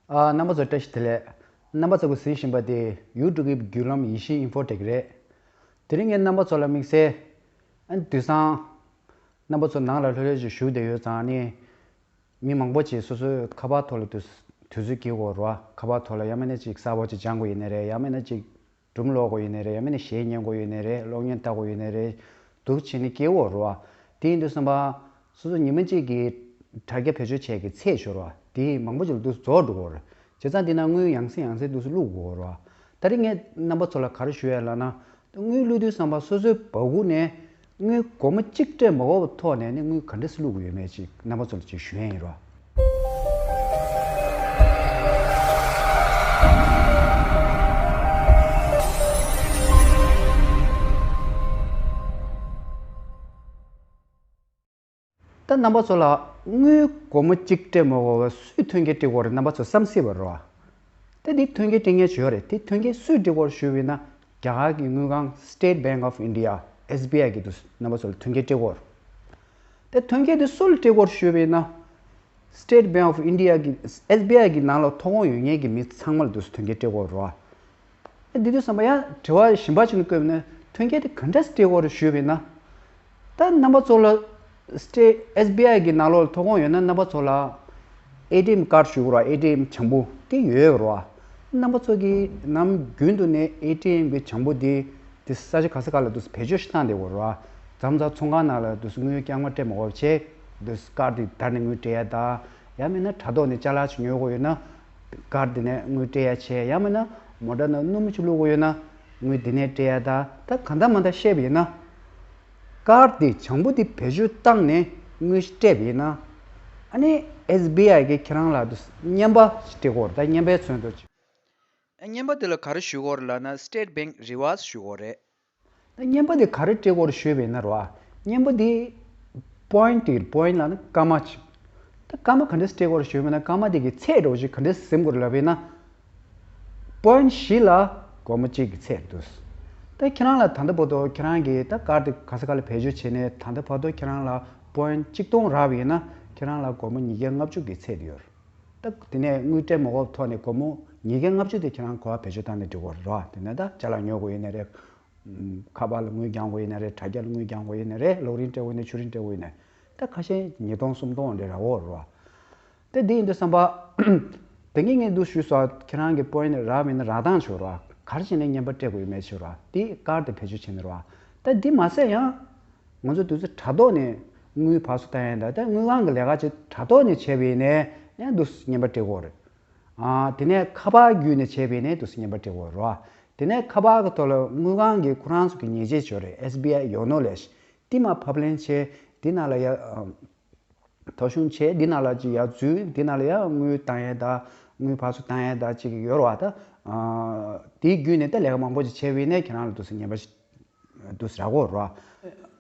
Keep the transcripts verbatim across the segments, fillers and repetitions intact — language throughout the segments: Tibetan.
ཨ། རྣམ་པ་ཚོ་བཀྲ་ཤིས་བདེ་ལེགས། རྣམ་པ་ཚོ་གིས་གཟིགས་བཞིན་པ་དེ་ཡུ་ཊུབ་ཀྱི་བརྒྱུད་ལམ་ཡེ་ཤེས་ཨིན་ཧྥོ་ཊེག་རེད། དེ་རིང་ངས་རྣམ་པ་ཚོ་ལ་དམིགས་བསལ། ཨ། དུས་སང་རྣམ་པ་ཚོ་ནང་ལ་ལྷོད་ལྷོད་ཅིག་བཞུགས་བསྡད་ཡོད་ཙང་ནི། མི་མང་པོ་ཅིག་སོ་སོའི་ཁ་པར་ཐོག་ལ་དུས་དུས་ཚོད་སྐྱེལ་དགོས་རེད་བ། ཁ་པར་ཐོག་ལ་ཡང་མིན་ན་ཅིག་གསར་པ་ཅིག་སྦྱང་དགོས་ཡིན་ནའི་རེད། ཡང་མིན་ན་ཅིག་སྒྲུང་ཀློག་དགོས་ཡིན་ནའི་རེད། ཡང་མིན་ན་གཞས་ཉན་དགོས་ཡིན་ནའི་རེད། གློག་བརྙན་ལྟ་དགོས་ཡིན་ནའི་རེད། འདུག་བྱས་ནས་སྐྱེལ་དགོས་རེད་བ། དེ་ཡིན་དུས་ཙམ་པ། སོ་སོ་ཉི་མ་གཅིག་གི་དྲ་རྒྱ་བེད་སྤྱོད་བྱེད་ཀྱི་ཚད་ཤོར་བ་དེ་མང་པོ་ཅིག་ལ་དུས་རྫོགས་འགྲོ་གི་རེད། བྱས་ཙང་དེ་ན་དངུལ་ཡང་སེ་ཡང་སེ་དུས་སུ་བླུག་དགོས་རེད་བ། ད་རེས་ངས་རྣམ་པ་ཚོ་ལ་ག་རེ་ཞུ་ཡ་ལབ་ན། དངུལ་བླུག་དུས་ཙམ་པ་སོ་སོའི་སྦ་ཁུག་ནས་དངུལ་སྒོར་མོ་གཅིག་སྤྲད་མ་དགོས་པའི་ཐོག་ནས་ནི་དངུལ་ག་འདྲས་སེ་བླུག་དགོས་ཡོད་མེད་ཅིག་རྣམ་པ་ཚོ་ལ་ཅིག་ཞུ་ཡ་ཡིན་རོགས། ད་རྣམ་པ་ཚོ་ལ་དངུལ་སྒོར་མོ་གཅིག་སྤྲད་མ་དགོས་པའི་སུས་མཐུན་རྐྱེན་སྤྲད་དགོས་རེད། རྣམ་པ་ཚོ་བསམ་སྲིད་པ་རེད་བ། ད་འདི་མཐུན་རྐྱེན་སྤྲད་མཁན་ཅིག་ཡོད་རེད། དེ་མཐུན་རྐྱེན་སུས་སྤྲད་དགོས་རེད་ཞུས་པ་ཡིན་ན། རྒྱ་གར་གྱི་དངུལ་ཁང་State Bank of India, S B I གིས་དུས་རྣམ་པ་ཚོ་ལ་མཐུན་རྐྱེན་སྤྲད་དགོས་རེད། དེ་མཐུན་རྐྱེན་དེ་སུ་ལ་སྤྲད་དགོས་རེད་ཞུས་པ་ཡིན་ན། State Bank of India གི་S B I གི་ནང་ལ་ཐོ་ཁོངས་ཡོད་མཁན་གྱི་མི་ཚང་མ་ལ་དུས་མཐུན་རྐྱེན་སྤྲད་དགོས་རེད་བ། ཨ། འདི་དུས་ཙམ་པ་ཡང་དྲི་བ་གཞན་པ་ཅིག་ནས་བཀོད་ན། མཐུན་རྐྱེན་དེ་ག་འདྲས་སྤྲད་དགོས་རེད་ཞུས་པ་ཡིན་ན། ད་རྣམ་པ་ཚོ་ལ་State S B I གི་ནང་ལོགས་ལ་ཐོ་ཁོངས་ཡོད་ན། རྣམ་པ་ཚོ་ལ་ཨེ་ཊི་ཨེམ་ཀར་ཞུ་དགོས་རེད་བ། ཨེ་ཊི་ཨེམ་བྱང་བུ་དེ་ཡོད་རེད་བ། རྣམ་པ་ཚོ་གིས་ནམ་རྒྱུན་དུ་ནས་ཨེ་ཊི་ཨེམ་གི་བྱང་བུ་དེ་དེ་ས་ཆ་ག་ས་ག་ལ་དུས་བེད་སྤྱོད་བཏང་བསྡད་དགོས་རེད་བ། མཚམས་མཚམས་ཚོང་ཁང་ནང་ལ་དུས་དངུལ་རྐྱང་མ་སྤྲད་མ་དགོས་པ་བྱས། དུས་ཀར་དེ་དེ་ནས་དངུལ་སྤྲད་ཡ་དང་། ཡང་མིན་ན་དྲ་ཐོག་ནས་ཅ་ལག་ཅིག་ཉོ་དགོས་ཡོད་ན། ཀར་དེ་ནས་དངུལ་སྤྲད་ཡ་བྱས། ཡང་མིན་ན་མོ་ཊ་ནང་སྣུམ་ཅིག་བླུག་དགོས་ཡོད་ན། དངུལ་དེ་ནས་སྤྲད་ཡ་དང་། ད་གང་ལྟར་མ་ལྟར་བཤད་པ་ཡིན་ན། ཀར་དེ་བྱང་བུ་དེ་བེད་སྤྱོད་བཏང་ནས་དངུལ་སྤྲད་པ་ཡིན་ན། ཨ་ནི་S B I གིས་ཁྱེད་རང་ལ་དུས་རྔན་པ་ཞིག་སྤྲད་དགོས་རེད། ད་རྔན་པའི་ཚོན་དུ། རྔན་པ་དེ་ལ་ག་རེ་ཞུ་དགོས་རེད་ལབ་ན། State Bank Rewards ཞུ་དགོས་རེད། ད་རྔན་པ་དེ་ག་རེ་སྤྲད་དགོས་རེད་ཞུས་པ་ཡིན་ན་རོ། རྔན་པ་དེ་པོ་ཡིན་ཊི་དེ་རེད། པོ་ཡིན་ཊི་ལབ་ན་སྐར་མ་ཅིག་ད་སྐར་མ་ག་འདྲས་སྤྲད་དགོས་རེད་ཞུས་པ་ཡིན་ན། སྐར་མ་དེ་གི་ཚད་འདྲ་བོ་ཞིག་ག་འདྲས་ཟིན་དགོས་རེད་ལབ་པ་ཡིན་ན། པོ་ཡིན་ཊི་བཞི་ལ་སྒོར་མོ་གཅིག་གི་ཚད་འདུག་ད་ཁྱེད་རང་ལ་ད་ལྟ་བར་དུ་ཁྱེད་རང་གིས་ད་ཀར་དེ་ག་ས་ག་ལ་བེད་སྤྱོད་བྱས་ནས། ད་ལྟ་བར་དུ་ཁྱེད་རང་ལ་པོ་ཡིན་ཊི་གཅིག་སྟོང་རག་པ་ཡིན་ན། ཁྱེད་རང་ལ་སྒོར་མོ་ཉིས་བརྒྱ་ལྔ་བཅུ་གི་ཚད་དེ་ཡོད་རེད། ད་དེ་ནས་དངུལ་སྤྲད་མ་དགོས་པའི་ཐོག་ནས་སྒོར་མོ་ཉིས་བརྒྱ་ལྔ་བཅུ་དེ་ཁྱེད་རང་གོ་བ་བེད་སྤྱོད་བཏང་ནས་འགྲིག་གི་རེད་བ། དེ་ནས་ད་ཅ་ལག་ཉོ་དགོས་ཡིན་ན་རེད། ཁ་པར་ལ་དངུལ་རྒྱག་དགོས་ཡིན་ན་རེད། དྲ་རྒྱ་ལ་དངུལ་རྒྱག་དགོས་ཡིན་ན་རེད། གློག་རིན་སྤྲད་དགོས་ཡིན་ན། ཆུ་རིན་སྤྲད་དགོས་ཡིན་ན། ད་ཁ་ཤས་ཉིས་སྟོང་སུམ་སྟོང་འདྲ་རག་གི་རེད་བ། ད་འདི་ཡིན་དུས་ཙམ་པ། དེ་གིས་ངས་འདུག་ཞུས་སོང་། ཁྱེད་རང་གི་པོ་ཡིན་ཊི་རག་མིན་ན་རག་སྟངས་ཤོར་བ། ག་རེ་བྱས་ནས་རྔན་པ་སྤྲད་དགོས་ཡོད་མེད་ཤོར་བ། དེ་ཀར་དེ་བེད་སྤྱོད་བྱས་ནས་རེད་བ། ད་འདི་མ་ཟད་ཡང་། ང་ཚོ་དུས་ཚོད་དྲ་ཐོག་ནས་དངུལ་ཕར་ཚུར་བཏང་ཡ་དང་། ད་དངུལ་ཁང་གི་ལས་ཀ་ཅིག་དྲ་ཐོག་ནས་བྱས་པ་ཡིན་ནའི་ཡང་འདུག་རྔན་པ་སྤྲད་དགོས་རེད། ཨ། དེ་ནས་ཁ་པར་བརྒྱུད་ནས་བྱས་པ་ཡིན་ནའི་འདུག་རྔན་པ་སྤྲད་དགོས་རེད་བ། དེ་ནས་ཁ་པར་གི་ཐོག་ལ་དངུལ་ཁང་གི་ཁོ་རང་ཚོ་གི་ཉེས་ཆད་ཅིག་ཡོད་རེད། S B I Yono ལབ་ཤག་དེ་མར་ཕབ་ལེན་བྱས། དེ་ནང་ལ་ཡ། ཐོ་གཞུང་བྱས། དེ་ནང་ལ་ཅིག་ཡར་འཛུལ། དེ་ནང་ལ་ཡར་དངུལ་བཏང་ཡས་དང་། དངུལ་ཕར་ཚུར་བཏང་ཡས་དང་ཅིག་ཡོད་རེད་བ། ད། ཨ། དེའི་བརྒྱུད་ནས་ད་ལས་ཀ་མང་པོ་ཅིག་བྱས་པ་ཡིན་ནའི་ཁྱེད་རང་ལ་འདུག་སེ་རྔན་པ་ཞིག་འདུག་སེ་རག་གི་རེད་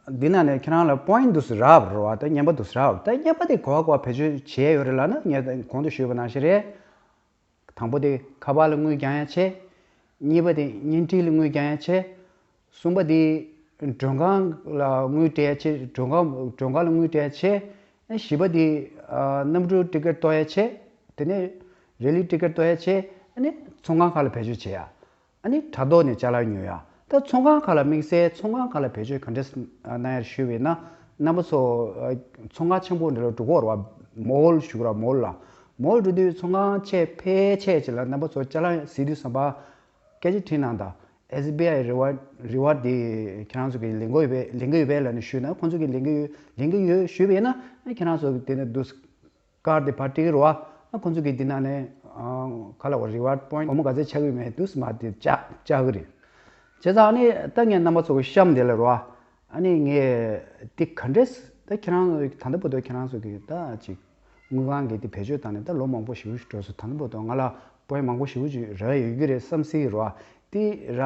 བ། འདི་ནང་ནས་ཁྱེད་རང་ལ་པོ་ཡིན་ཊི་འདུག་སེ་རག་པ་རེད་བ། ད་རྔན་པ་འདུག་སེ་རག་པ། ད་རྔན་པ་དེ་ག་པར་ག་པར་བེད་སྤྱོད་བྱས་ཡོད་རེད་ལབ་ན། ངས་ད་གོང་དུ་ཞུས་པ་ནང་བཞིན་རེད། དང་པོ་དེ་ཁ་པར་ལ་དངུལ་རྒྱག་ཡ་བྱས། གཉིས་པ་དེ་བརྙན་འཕྲིན་ལ་དངུལ་རྒྱག་ཡ་བྱས། གསུམ་པ་དེ་མགྲོན་ཁང་ལ་དངུལ་སྤྲད་ཡ་བྱས། མགྲོན་ཁང་མགྲོན་ཁང་ལ་དངུལ་སྤྲད་ཡ་བྱས། བཞི་པ་དེ། ཨ། གནམ་གྲུ་ཊི་ཀེ་ཊི་གཏོང་ཡ་བྱས། དེ་ནས་རེ་ལི་ཊི་ཀེ་ཊི་གཏོང་ཡ་བྱས། ཨ་ནི་ཚོང་ཁང་ཁག་ལ་བེད་སྤྱོད་བྱེད་ཡ། ཨ་ནི་དྲ་ཐོག་ནས་ཅ་ལག་ཉོ་ཡ། ད་ཚོང་ཁང་ཁག་ལ་དམིགས་བསལ་ཚོང་ཁང་ཁག་ལ་བེད་སྤྱོད་ག་འདྲས་གནང་ཡ་ཞུས་པ་ཡིན་ན། རྣམ་པ་ཚོ། ཨ། ཚོང་ཁང་ཆེན་པོ་འདྲ་ལ་འགྲོ་གི་ཡོད་རེད་བ། མོལ་ཞུ་གི་རེད་བ། མོལ་ལ། མོལ་འགྲོ་དུས་ཚོང་ཁང་ཆེ་ཕལ་ཆེར་ཅིག་ལ་རྣམ་པ་ཚོ་ཅ་ལག་གཟིགས་དུས་ཙམ་པ། སྐད་ཆ་དྲིས་གནང་དང་། S B I Reward Reward དེ་ཁྱེད་རང་ཚོ་གིས་ལེན་གྱི་ཡོད་པས། ལེན་གྱི་ཡོད་པས་ལབ་ནས་ཞུས་ན། ཁོང་ཚོ་གིས་ལེན་གྱི་ཡོད། ལེན་གྱི་ཡོད་ཞུས་པ་ཡིན་ན། ཁྱེད་རང་ཚོ་གིས་དེ་ནས་འདུག་སེ་ཀར་དེ་ཕར་སྤྲད་ཀྱི་རེད་བ། ཁོང་ཚོ་གིས་འདི་ནང་ནས། ཨ། ག་ལབ་དགོས། རི་ཝར་པོ་ཡིན་ཊི་སྒོར་མོ་ག་ཚད་ཆགས་ཀྱི་ཡོད་མེད་འདུག་སེ་མར་དེ་བཅག་བཅག་གི་རེད། བྱས་ཙང་ཨ་ནི་ད་ངས་རྣམ་པ་ཚོ་གི་གཤམ་དེ་ལ་རེད་བ། ཨ་ནི་ངས་འདི་ག་འདྲས། ད་ཁྱེད་རང་ད་ལྟ་བར་དུ་ཁྱེད་རང་ཚོ་གིས་ད་ཅིག་དངུལ་ཁང་གི་འདི་བེད་སྤྱོད་བཏང་ནས་ད་ལོ་མང་པོ་ཞེ་པོ་ཞིག་འགྲོ་སོང་། ད་ལྟ་བར་དུ་ང་ལ་པོ་ཡིན་ཊི་མང་པོ་ཞེ་པོ་ཅིག་རག་ཡོད་ཀྱི་རེད་བསམ་སྲིད་རེད་བ། འདི་རག་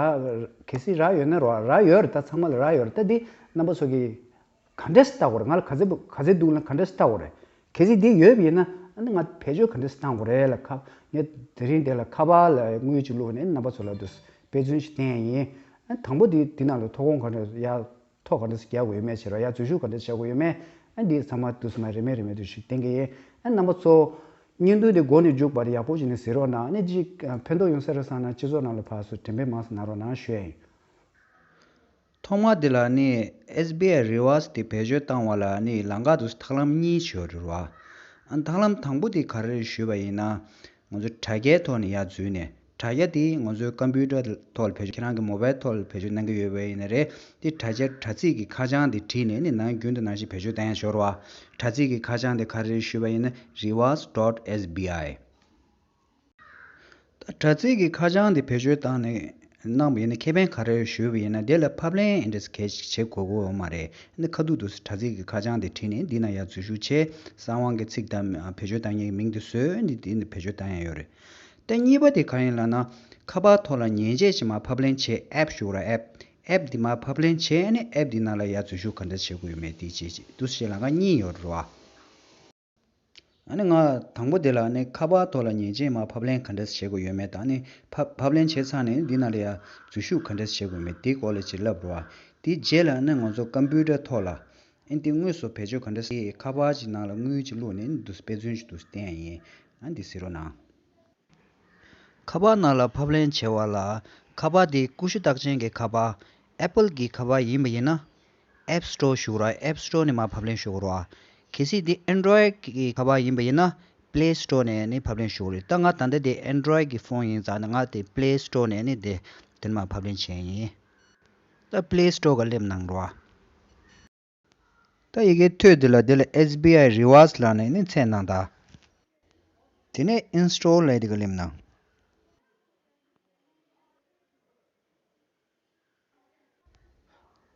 གལ་སྲིད་རག་ཡོད་ན་རེད་བ། རག་ཡོད་རེད། ད་ཚང་མ་ལ་རག་ཡོད་རེད། ད་འདི་རྣམ་པ་ཚོ་གིས་ག་འདྲས་བལྟ་དགོས་རེད། ང་ལ་ག་ཚད་ག་ཚད་འདུག་ལ་ག་འདྲས་བལྟ་དགོས་རེད། གལ་སྲིད་འདི་ཡོད་པ་ཡིན་ན། ཨ་ནི་ང་བེད་སྤྱོད་ག་འདྲས་བཏང་དགོས་རེད་ལབ། ཁ། ངས་དེ་རིང་དེ་ལ་ཁ་པར་ལ་དངུལ་ཅིག་བླུགས་ནས་རྣམ་པ་ཚོ་ལ་འདུག་སེ་དཔེ་མཚོན་ཞིག་བསྟན་ཡ་ཡིན། ཨ། དང་པོ་འདི་འདི་ནང་ལ་ཐོ་ཁོངས་ག་འདྲས། ཡར་ཐོ་ག་འདྲས་རྒྱག་དགོས་ཡོད་མེད་བྱས་ར། ཡར་འཛུལ་ཞུགས་ག་འདྲས་བྱེད་དགོས་ཡོད་མེད། ཨ། འདི་ཚང་མ་འདུག་སེ་མར་རིན་མེད་རིན་མེད་འདུག་སེ་བསྟན་གྱི་ཡིན། ཨ། རྣམ་པ་ཚོ། བརྙན་ཐུང་དེ་མགོ་ནས་མཇུག་བར་ཡག་པོ་བྱས་ནས་གཟིགས་རོགས་གནང་། ཨ་ནི་ཅིག་ཕན་ཐོགས་ཡོང་ས་རེད་བསམ་ན་སྤྱི་ཚོགས་ནང་ལ་ཕར་ཚུར་འགྲེམས་སྤེལ་མང་ཙམ་གནང་རོགས་གནང་ཞུ་ཡ་ཡིན། ཐོག་མ་དེ་ལ་ནི་S B I Reverse དེ་བེད་སྤྱོད་བཏང་བ་ལ་ནི་ལམ་ཁ་དེ་ཐབས་ལམ་གཉིས་ཡོད་རེད་བ། ཨ་ཐབས་ལམ་དང་པོ་དེ་ག་རེ་རེད་ཞུས་པ་ཡིན་ན། ང་ཚོ་དྲ་རྒྱའི་ཐོག་ནས་ཡར་འཛུལ་ནས། དྲ་རྒྱ་དེ་ང་ཚོའི་ཀམ་པུ་ཊར་ཐོག་ལ་བེད་སྤྱོད། ཁྱེད་རང་གི་མོ་བྷལ་ཐོག་ལ་བེད་སྤྱོད་གནང་གི་ཡོད་པ་ཡིན་ན་རེད། དེ་དྲ་རྒྱ་དྲ་ཚིགས་ཀྱི་ཁ་བྱང་དེ་བྲིས་ནས་ནི་ནང་རྒྱུན་དུ་ནང་བཞིན་བེད་སྤྱོད་གཏོང་ཡ་ཡོད་རེད་བ། དྲ་ཚིགས་ཀྱི་ཁ་བྱང་དེ་ག་རེ་རེད་ཞུས་པ་ཡིན་ན། reverse dot S B I། ད་དྲ་ཚིགས་ཀྱི་ཁ་བྱང་དེ་བེད་སྤྱོད་བཏང་ནས་གནང་བ་ཡིན་ན་ཁེ་ཕན་ག་རེ་ཡོད་ཞུས་པ་ཡིན་ན། དེ་ལ་ཕབ་ལེན་འདྲ་གལ་ཆེ་དགོས་ཀྱི་ཡོད་མ་རེད། ནི་ཁ་ཐུག་ཏུ་དྲ་ཚིགས་ཀྱི་ཁ་བྱང་དེ་བྲིས་ནས་འདི་ན་ཡར་འཛུལ་ཞུགས་བྱས། གསང་བའི་ཚིག་དང་བེད་སྤྱོད་བཏང་མཁན་གྱི་མིང་དེ་བཟོས་ནས་འདི་ནས་བེད་སྤྱོད་བཏང་ཡ་ཡོད་རེད། ད་གཉིས་པ་དེ་གང་ཡིན་ལབ་ན། ཁ་པར་ཐོག་ལ་མཉེན་ཆས་ཅིག་མར་ཕབ་ལེན་བྱས། ཨེབ་ཞུ་ར་ཨེབ། ཨེབ་འདི་མར་ཕབ་ལེན་བྱས་ནས་ཨེབ་འདི་ནང་ལ་ཡར་འཛུལ་ཞུགས་ག་འདྲ་བྱེད་དགོས་ཡོད་མེད་དེ་བྱས་བྱས་འདུག་སེ་ལམ་ཁ་གཉིས་ཡོད་རེད་བ། ཨ་ནི་ང་དང་པོ་དེ་ལ་ནི་ཁ་པར་ཐོག་ལ་མཉེན་ཆས་མར་ཕབ་ལེན་ག་འདྲ་བྱེད་དགོས་ཡོད་མེད་དང་། ནི་ཕབ་ཕབ་ལེན་བྱས་ཚར་ནས་འདི་ནང་ལ་ཡར་འཛུལ་ཞུགས་ག་འདྲ་བྱེད་དགོས་ཡོད་མེད་དེའི་སྐོར་ལ་ཅིག་ལབ་རོགས། དེའི་རྗེས་ལ་ནི་ང་ཚོ་ཀམ་པུ་ཊར་ཐོག་ལ་ཨ་ནི་དེ་དངོས་སུ་བེད་སྤྱོད་ག་འདྲ་བྱེད། ཁ་པར་གྱི་ནང་ལ་དངུལ་ཅིག་བླུགས་ནས་ནི་འདུག་སེ་དཔེ་མཚོན་ཞིག་འདུག་སེ་བསྟན་ཡ་ཡིན། ཨ་ནི་འདི་གཟིགས་རོགས་གནང་། ཁ་པར་ནང་ལ་ཕབ་ལེན་བྱེད་པ་ལ། ཁ་པར་དེ་ཀུ་ཤུ་རྟགས་ཅན་གྱི་ཁ་པར། Apple གྱི་ཁ་པར་ཡིན་པ་ཡིན་ན། App Store ཞུ་ར། App Store ནས་མར་ཕབ་ལེན་ཞུ་དགོས་རེད་བ། གལ་སྲིད་དེ་Android གྱི་ཁ་པར་ཡིན་པ་ཡིན་ན། Play Store ནས་ནི་ཕབ་ལེན་ཞུ་དགོས་རེད། ད་ང་ད་ལྟ་དེ་Android གི་ཕོན་ཡིན་ཙང་ནི་ང་དེ་Play Store ནས་ནི་དེ་དེ་ནས་མར་ཕབ་ལེན་བྱས་ཡིན། ད་Play Store ག་སླེབས་གནང་རོགས། ད་ཡི་གེ་ཐོད་འདི་ལ། འདི་ལ་S B I Reverse ལབ་ནས་ནི་འཚོལ་གནང་དང་། དེ་ནས་Install ལབ་དེ་ག་སླེབས་གནང་།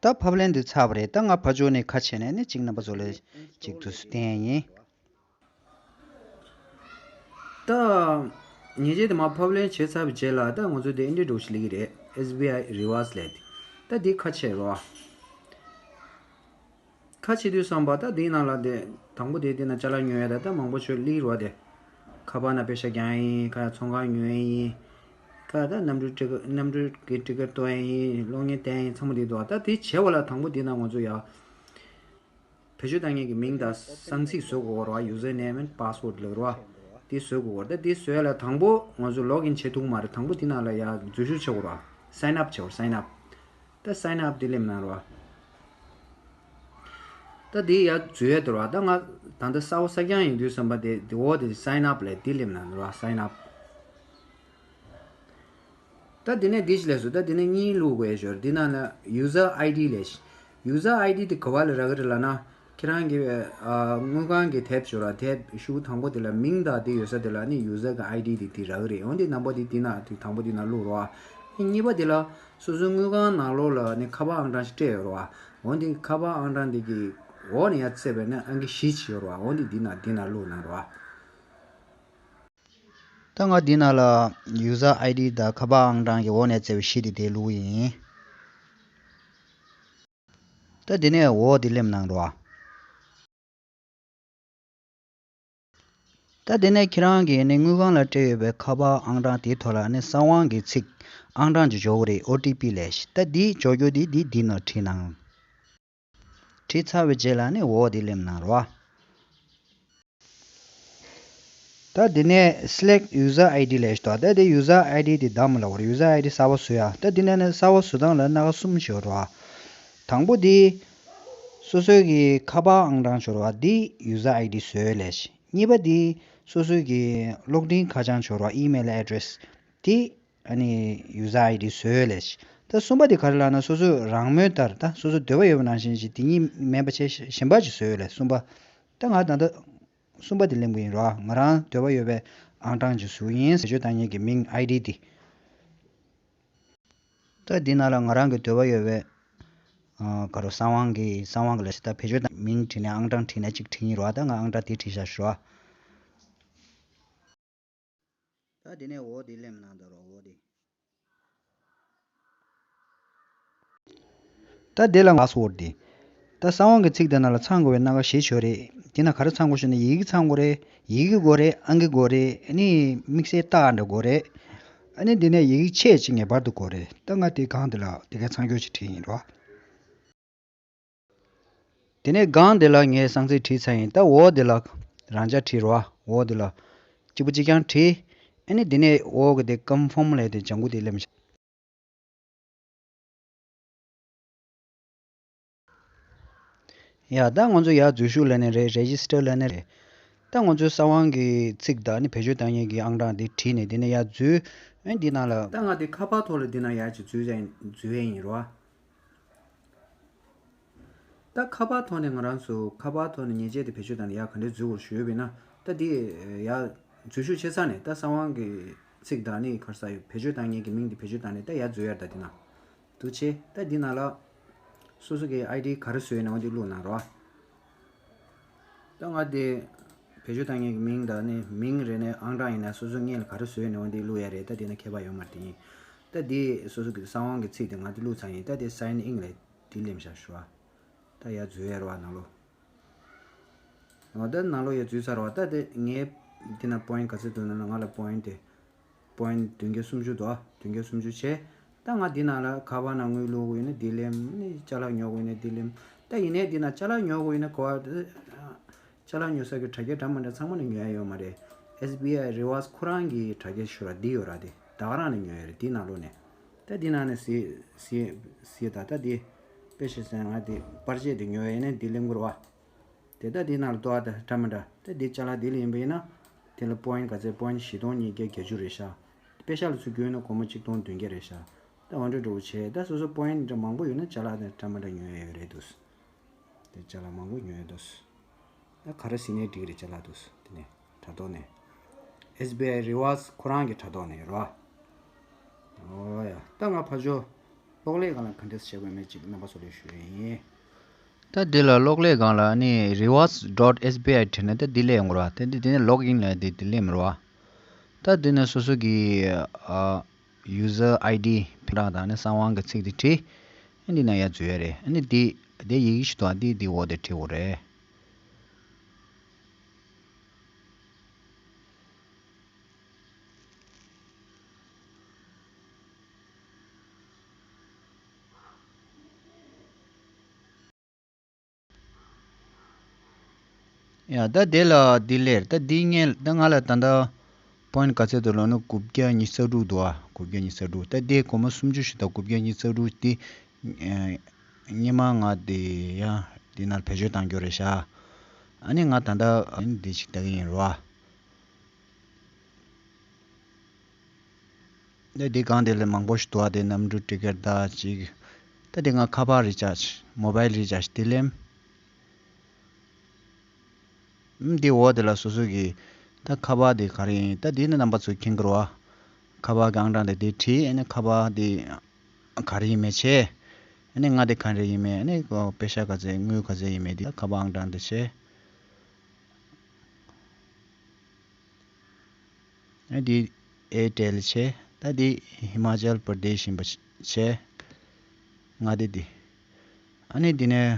ད་ཕབ་ལེན་འདི་ཚར་བ་རེད། ད་ང་ཕར་ཕྱོགས་ནས་ཁ་ཕྱེ་ནས་ནི་གཅིག་རྣམ་པ་ཚོ་ལ་གཅིག་ཏུ་བསྟན་ཡིན། ད་མཉེན་ཆས་དེ་མར་ཕབ་ལེན་བྱས་ཚར་བའི་རྗེས་ལ། ད་ང་ཚོ་དེ་འདི་འདྲ་ཞིག་སླེབས་ཀྱི་རེད། S B I Reverse ལབ་དེ། ད་འདི་ཁ་ཕྱེ་རོགས། ཁ་ཕྱེ་དུས་ཙམ་པ་ད་འདིའི་ནང་ལ་དེ་དང་པོ་དེ་འདི་ན་ཅ་ལག་ཉོ་ཡ་ད་ད་མང་པོ་ཞིག་སླེབས་རོགས་དེ། ཁ་པར་ནང་པེ་ཤ་རྒྱག་ཡ་ཡིན། ཁ་ཚོང་ཁང་ཉོ་ཡ་ཡིན། ཁ་ད་གནམ་གྲུ་ཊི་ཀེ་གནམ་གྲུ་གི་ཊི་ཀེ་ཊི་གཏོང་ཡ་ཡིན། གློག་བརྙན་བལྟ་ཡ་ཡིན། ཚང་མ་འདི་འདུག་ད་དེ་བྱེད་པ་ལ་དང་པོ་འདི་ན་ང་ཚོ་ཡ་བེད་སྤྱོད་བཏང་མཁན་གྱི་མིང་དང་གསང་ཚིག་བཟོ་དགོས་རེད་བ། Username and password ལབ་རེད་བ། དེ་བཟོ་དགོས་རེད། ད་དེ་བཟོ་ཡ་ལ་དང་པོ་ང་ཚོ་login བྱེད་ཐུབ་ཀྱི་མ་རེད། དང་པོ་དེ་ནང་ལ་ཡ་འཛུལ་ཞུགས་བྱེད་དགོས་རེད་བ། Sign up བྱེད་དགོས་རེད། Sign up། ད་sign up དེ་སླེབས་གནང་རོགས། ད་དེ་ཡར་འཛུལ་ཡ་དེ་རེད་བ། ད་ང་ད་ལྟ་གསར་པ་གསར་རྐྱང་ཡིན་དུས་ཙམ་པ་དེ་དེ་འོག་དེ་sign up ལབ་དེ་སླེབས་གནང་རོགས། Sign up། ད་དེ་ནས་འདི་ཞིག་ལས་སོ། ད་དེ་ནས་གཉིས་བླུག་དགོས་ཡ་ཞོར་འདི་ནང་ལ་user I D ལས། User I D དེ་ག་བ་ལ་རག་གི་རེད་ལབ་ན། ཁྱེད་རང་གི་ཨ་དངུལ་ཁང་གི་དེབ་ཞོར་ར་དེབ་ཤུགས་དང་པོ་དེ་ལ་མིང་དང་དེ་ཡོད་ས་དེ་ལ་ནི་user གི་I D དེ་དེ་རག་གི་རེད། འོན་ཏེ་རྣམ་པ་དེ་དེ་ན་དེ་དང་པོ་དེ་ན་བླུག་རོགས། གཉིས་པ་དེ་ལ་སོ་སོའི་དངུལ་ཁང་ནང་ལོགས་ལ་ནི་ཁ་པར་ཨང་གྲངས་ཤིག་སྤྲད་ཡོད་རེད་བ། འོན་ཏེ་ཁ་པར་ཨང་གྲངས་དེ་གི་འོག་ནས་ཡར་བཙལ་བས་ན་ཨང་ཀི་བཞི་ཅིག་ཡོད་རེད་བ། འོན་ཏེ་འདི་ན་འདི་ན་བླུགས་གནང་རོགས། ད་ང་འདི་ན་ལ་user I D དང་ཁ་པར་ཨང་གྲངས་ཀྱི་འོག་ནས་བཙལ་བའི་གཞི་དེ་དེ་བླུགས་ཡིན། ད་འདི་ནས་འོག་འདི་སླེབས་གནང་རོགས། ད་དེ་ནས་ཁྱེད་རང་གིས་ནི་དངུལ་ཁང་ལ་སྤྲད་ཡོད་པའི་ཁ་པར་ཨང་གྲངས་དེའི་ཐོག་ལ་ནི་གསང་བའི་ཚིག་ཨང་གྲངས་ཅིག་འབྱོར་གྱི་རེད། O T P ལས། ད་འདི་འབྱོར་རྒྱུ་དེ་འདི་འདི་ནང་བྲིས་གནང་། བྲིས་ཚར་བའི་རྗེས་ལ་ནི་འོག་འདི་སླེབས་གནང་རོགས། ད་དེ་ནས་select user I D ལས་ཤོག་ད་དེ་user I D དེ་བདམས་ལབ་པ་རེད། user I D གསར་པ་བཟོ་ཡ། ད་དེ་ནས་ནི་གསར་པ་བཟོ་སྟངས་ལ་སྣ་ཁ་གསུམ་ཞིག་ཡོད་རེད་བ། དང་པོ་དེ་སོ་སོའི་གི་ཁ་པར་ཨང་གྲངས་ཞིག་ཡོད་རེད་བ། དེ་user I D བཟོས་ལས་ཤོག་གཉིས་པ་དེ་སོ་སོའི་གི་གློག་འཕྲིན་ཁ་བྱང་ཞིག་ཡོད་རེད་བ། email address དེ་ཨ་ནི་user I D བཟོས་ལས་ཤོག་ད་གསུམ་པ་དེ་ག་རེ་ལབ་ན། སོ་སོའི་རང་མོས་ལྟར་ད་སོ་སོའི་འདོད་པ་ཡོད་པ་ནང་བཞིན་ཞིག་དེ་གཉིས་མིན་པ་བྱས་གཞན་པ་ཅིག་བཟོས་ལས། གསུམ་པ། ད་ང་ད་ལྟ་གསུམ་པ་དེ་ལེན་གྱི་ཡིན་རོ། ང་རང་འདོད་པ་ཡོད་པའི་ཨང་གྲངས་ཅིག་བཟོ་གི་ཡིན། བེད་སྤྱོད་བཏང་མཁན་གྱི་མིང་I D དེ། ད་འདི་ནང་ལ་ང་རང་གི་འདོད་པ་ཡོད་པའི་ཨ་ག་རེ་གསང་བའི་གི་གསང་བའི་གི་ལས་ཤིག་ད་བེད་སྤྱོད་བཏང་མིང་བྲིས་ནས་ཨང་གྲངས་བྲིས་ནས་གཅིག་བྲིས་ཡིན་རོ། ད་ང་ཨང་གྲངས་དེ་བྲིས་བཞག་ཞོ། ད་དེ་ནས་འོ་དེ་ལེན་གནང་ད་རོ། འོ་དེ། ད་དེ་ལ་password དེ། ད་གསང་བའི་གི་ཚིག་དེ་ནང་ལ་ཚང་དགོས་པའི་སྣ་ཁ་བཞི་ཡོད་རེད། དེ་ན་ག་རེ་ཚང་དགོས་ཞེ་ན། ཡི་གེ་ཚང་དགོས་རེད། ཡི་གེ་དགོས་རེད། ཨང་ཀི་དགོས་རེད། ཨ་ནི་དམིགས་བསལ་རྟགས་འདྲ་དགོས་རེད། ཨ་ནི་དེ་ནས་ཡི་གེ་ཆེ་ཅིག་ངེས་པར་དུ་དགོས་རེད། ད་ང་དེ་སྒང་དེ་ལ་དེ་གའི་ཚང་རྒྱུ་ཞིག་བྲིས་ཡིན་རོ། དེ་ནས་སྒང་དེ་ལ་ངས་གསང་ཚིག་བྲིས་ཚར་ཡིན། ད་འོ་དེ་ལ་རང་འཇགས་བྲིས་རོ། འོ་དེ་ལ་ གཅིག་པ་གཅིག་རྐྱང་བྲིས། ཨ་ནི་དེ་ནས་འོག་གི་དེ་ཀོན་ཕོམ་ལབ་དེ་ལྗང་གུ་དེ་ལེམ་ཤག་ཡ། ད་ང་ཚོ་ཡར་འཛུལ་ཞུགས་ལབ་ནི་རེད། རེ་ཇི་སི་ཊར་ལབ་ནི་རེད། ད་ང་ཚོའི་གསང་བའི་གི་ཚིག་དང་ནི་བེད་སྤྱོད་བཏང་མཁན་གྱི་ཨང་གྲངས་དེ་བྲིས་ནས་དེ་ནས་ཡར་འཛུལ། ཨེ་འདི་ནང་ལ། ད་ང་དེ་ཁ་པར་ཐོག་ལ་འདི་ནང་ཡར་ཅིག་འཛུལ་ཡ་ཡིན། འཛུལ་ཡ་ཡིན་རོ། ད་ཁ་པར་ཐོག་ནས་ང་རང་ཚོ་ཁ་པར་ཐོག་ནས་ཉེས་ཆད་དེ་བེད་སྤྱོད་བཏང་ནས་ཡར་ག་འདྲས་འཛུལ་དགོས་ཞུས་པ་ཡིན་ན། ད་དེ་ཡར་འཛུལ་ཞུགས་བྱས་ཚར་ནས། ད་གསང་བའི་གི་ཚིག་དང་ནི་ག་རེ་ཟེར་ཡོད། བེད་སྤྱོད་བཏང་མཁན་གྱི་མིང་དེ་བེད་སྤྱོད་བཏང་ནས་ད་ཡར་འཛུལ་ཡ་རེད། ད་འདི་ནང་འདུག་བྱས། ད་འདི་ནང་ལ་སོ་སོ་གི་ཨའི་ཌི་ག་རེ་བཟོས་ཡོད་ན་འོ་འདི་བླུགས་གནང་རོགས། ད་ང་དེ་བེད་སྤྱོད་བཏང་མཁན་གྱི་མིང་དང་ནི་མིང་རེད་ནས་ཨང་གྲངས་ཡིན་ན་སོ་སོ་སྔོན་ལ་ག་རེ་བཟོས་ཡོད་ན་འོ་འདི་བླུགས་ཡ་རེད། ད་འདི་ན་ཁྱད་པར་ཡོད་མ་རེད། དེ་ཡིན། ད་འདི་སོ་སོ་གི་གསང་བའི་གི་ཚིག་དེ་ང་དེ་བླུགས་ཚར་ཡིན། ད་དེ་སའིན་ཨིན་ལབ་འདི་ལེམ་བཞག་ཞུ་བ། ད་ཡར་འཛུལ་ཡ་རེད་བ་ནང་ལོགས། འོ་ད་ནང་ལོགས་ཡར་འཛུལ་ཚར་བ། ད་དེ་ངའི་འདི་ན་པོ་ཡིན་ག་ཚོད་འདུག་ན། ང་ལ་པོ་ཡིན་དེ། པོ་ཡིན་བདུན་བརྒྱ་སུམ་ཅུ་འདུག་ཨ། བདུན་བརྒྱ་སུམ་ཅུ་བྱས། ད་ང་འདི་ནང་ལ་ཁ་པར་ནང་དངུལ་བླུག་དགོས་ཡིན་ན་འདི་ལེམ། ནི་ཅ་ལག་ཉོ་དགོས་ཡིན་ན་འདི་ལེམ། ད་ཡིན་ནའི་འདི་ནང་ཅ་ལག་ཉོ་དགོས་ཡིན་ན་གོ་བ། ཅ་ལག་ཉོ་ས་གི་དྲ་རྒྱ་འདྲ་མི་འདྲ་ཚང་མ་ནས་ཉོ་ཡ་ཡོད་མ་རེད། ཨེས་བི་ཨའི་རི་ཝར་སི་ཁོ་རང་གི་དྲ་རྒྱ་ཞུ་ར་འདི་ཡོད་ར། དེ་ད་ག་རང་ནས་ཉོ་ཡ་རེད། འདི་ནང་ལོགས་ནས། ད་འདི་ནང་ནས་གཟིགས་གཟིགས་གཟིགས་ད། ད་འདི་དཔེ་བཞག་ན་ང་འདི་པར་ཆས་འདི་ཉོ་ཡ་ཡིན་ན་འདི་ལེམ་དགོས་རེད་བ། དེ་ལྟར་འདི་ནང་ལ་ལྟོ་བ་དང་འདྲ་མི་འདྲ། དེ་འདི་ཅ་ལག་འདི་ལ་ཡིན་པ་ཡིན་ན། དེ་ལ་པོ་ཡིན་ག་ཚད། པོ་ཡིན་བཞི་སྟོང་ཉིས་བརྒྱ་བརྒྱད་ཅུ་རེད་ཤག་དེ་པེ་ཤག་ལ་ཚུར་བསྒྱུར་ན་སྒོར་མོ་གཅིག་སྟོང་བདུན་བརྒྱ་རེད་ཤག་ད་འོ་འདྲ་འདྲ་བོ་བྱས། ད་སོ་སོ་པོ་ཡིན་འདྲ་མང་པོ་ཡོད་ན་ཅ་ལག་དང་འདྲ་མི་འདྲ་ཉོ་ཡ་ཡོད་རེད་འདུག་དེ་ཅ་ལག་མང་པོ་ཉོ་ཡ་འདུག་ད་ག་རེ་ཟིན་ནའི་འགྲིག་རེད། ཅ་ལག་འདུག་དེ་ནས་དྲ་ཐོག་ནས། ཨེས་བི་ཨའི་རི་ཝར་སི་ཁོ་རང་གི་དྲ་ཐོག་ནས་རེད་བ། ཨོ་ཡ། ད་ང་ཕར་ཕྱོགས་གློག་ཀླད་སྒང་ལ་ག་འདྲས་བྱེད་དགོས་མེད་ཅིག་རྣམ་པ་ཚོ་ལ་ཞུ་ཡ་ཡིན། ད་འདི་ལ་གློག་ཀླད་སྒང་ལ་ནི་རི་ཝར་སི་ཌོཊ་ཨེས་བི་ཨའི་བྲིས་ནས་ད་འདི་སླེབས་ཡོང་གི་རེད་བ། ད་འདི་འདི་ནས་ལོག་ཨིན་ལབ་འདི་འདི་སླེབས་རེད་བ། ད་འདི་ནས་སོ་སོ་གི་ཨ་ཡུ་ཟར་ཨའི་ཌི་ཕེ་རང་དང་ནི་གསང་བའི་གི་ཚིག་འདི་བྲིས། ཨ་འདི་ནང་ཡར་འཛུལ་ཡ་རེད། ཨ་ནི་འདི་འདི་ཡི་གེ་ཞིག་འདུག་ཨ་འདི་འདི་འོག་དེ་བྲིས་དགོས་རེད། ཡ། ད་དེ་ལ་འདི་ལེར་ད་འདི་ངས་ད་ང་ལ་ད་ལྟ་པོ་ཡིན་ག་ཚད་འདུག་ལབ་ན་དགུ་བརྒྱ་ཉི་ཤུ་རྩ་དྲུག་འདུག་ཨ། དགུ་བརྒྱ་ཉི་ཤུ་རྩ་དྲུག་ད་དེ་སྒོར་མོ་སུམ་ཅུ་ཞིག་དང་དགུ་བརྒྱ་ཉི་ཤུ་རྩ་དྲུག་དེ་སྔོན་མ་ང་དེ་ཡང་འདི་ནང་བེད་སྤྱོད་བཏང་རྒྱུ་རེད་ཤག་ཨ་ནི་ང་ད་ལྟ་ཨ་ནི་འདི་ཞིག་ལྟ་གི་ཡིན་རོ། ཨ། ད་འདི་སྒང་དེ་ལ་མང་པོ་ཞིག་འདུག་ཨ། དེ་གནམ་གྲུ་ཊི་ཀེ་ཊི་ད་ཅིག་ད་དེ་སྒང་ཁ་པར་རི་ཅར་ཇི། མོ་བཱའིལ་རི་ཅར་ཇི་དེ་ལེམ། ཨམ། འདི་འོག་དེ་ལ་སོ་སོ་གི་ད་ཁ་པར་དེ་ག་རེ་ཡིན། ད་དེ་ནི་རྣམ་པ་ཚོས་མཁྱེན་གྱི་རེད་བ། ཁ་པར་གྱི་ཨང་གྲངས་དེ་དེ་བྲིས། ཨ་ནི་ཁ་པར་དེ་ག་རེ་ཡིན་མིན་བྱས། ཨ་ནི་ང་དེ་ག་རེ་ཡིན་མིན། ཨ་ནི་པེ་ཤག་ག་ཚད་དངུལ་ག་ཚད་ཡིན་མིན་དེ་ཁ་པར་ཨང་གྲངས་དེ་བྱས། ཨ་འདི་ཨེར་ཊེལ་བྱས། ད་འདི་ཧི་མ་ཅལ་པར་དེ་ཤི་ཡིན་པ་བྱས། ང་དེ་འདི། ཨ་ནི་འདི་ནས་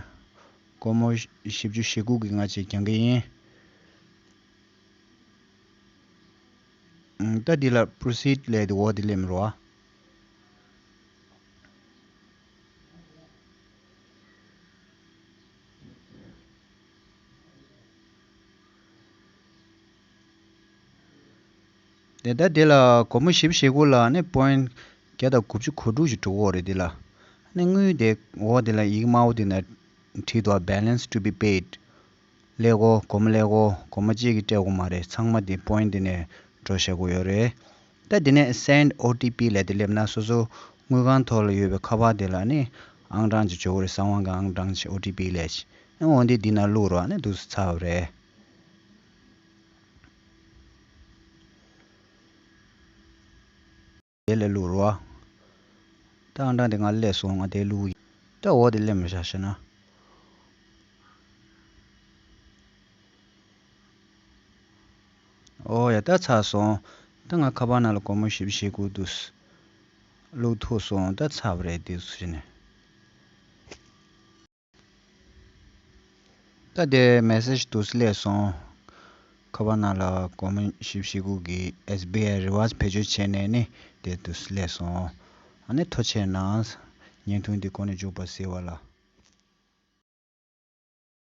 སྒོར་མོ་བཞི་བཅུ་ཞེ་དགུ་གི་ང་ཅིག་གྱོན་གི་ཡིན། ཨང་། ད་འདི་ལ་པོ་རོ་སིཌ་ལབ་དེ་འོག་དེ་སླེབས་རོ། དེ་ལྟར་དེ་ལ་སྒོར་མོ་བཞི་བཅུ་ཞེ་དགུ་ལ་ནི་པོ་ཡིན་བརྒྱ་དང་དགུ་བཅུ་གོ་དྲུག་ཅིག་འགྲོ་གི་ཡོད་རེད། དེ་ལ་ནི་དངུལ་དེ་འོག་དེ་ལ་ཡིག་དམར་པོ་དེ་ན་བྲིས་འདུག Balance to be paid། ཀླད་ཀོར། སྒོར་མོ་ཀླད་ཀོར། སྒོར་མོ་གཅིག་གིས་སྤྲད་དགོས་མ་རེད། ཚང་མ་དེ་པོ་ཡིན་དེ་ནས་འགྲོ་བྱེད་དགོས་ཡོད་རེད། ད་དེ་ནས་སེན་ཌི་ཨོ་ཊི་པི་ལབ་དེ་སླེབས་ན་སོ་སོ་དངུལ་ཁང་ཐོག་ལ་ཡོད་པའི་ཁ་པར་དེ་ལ་ནི་ཨང་གྲངས་ཅིག་འབྱོར་གྱི་རེད། གསང་བ་གི་ཨང་གྲངས་ཅིག་ཨོ་ཊི་པི་ལབ་ཅིག་ཨ་འོ་འདི་འདི་ན་བླུགས་རོགས། ཨ་ནི་འདུག་སེ་ཚར་བ་རེད། དེ་ལ་བླུགས་རོགས། ད་ཨང་གྲངས་དེ་ང་སླེབས་སོང་། ང་དེ་བླུགས་ཡིན། ད་འོ་དེ་སླེབས་མི་བཞག་ཤེ་ན། ཨོ་ཡ། ད་ཚར་སོང་། ད་ང་ཁ་པར་ནང་ལ་སྒོར་མོ་བཞི་བཅུ་ཞེ་དགུ་འདུག་སེ་བླུགས་ཐུབ་སོང་། ད་ཚར་བ་རེད་དེ་ཟེར་ནས། ད་དེ་མེ་སེ་ཇི་འདུག་སེ་སླེབས་སོང་། ཁ་པར་ནང་ལ་སྒོར་མོ་བཞི་བཅུ་ཞེ་དགུ་གི་ཨེས་བི་ཨའི་རི་ཝར་སི་བེད་སྤྱོད་བྱས་ནས་ནི་དེ་འདུག་སེ་སླེབས་སོང་། ཨ་ནི་ཐུགས་རྗེ་གནང་། བརྙན་ཐུང་འདི་གོ་ནས་མཇུག་པ་གཟིགས་པ་ལ།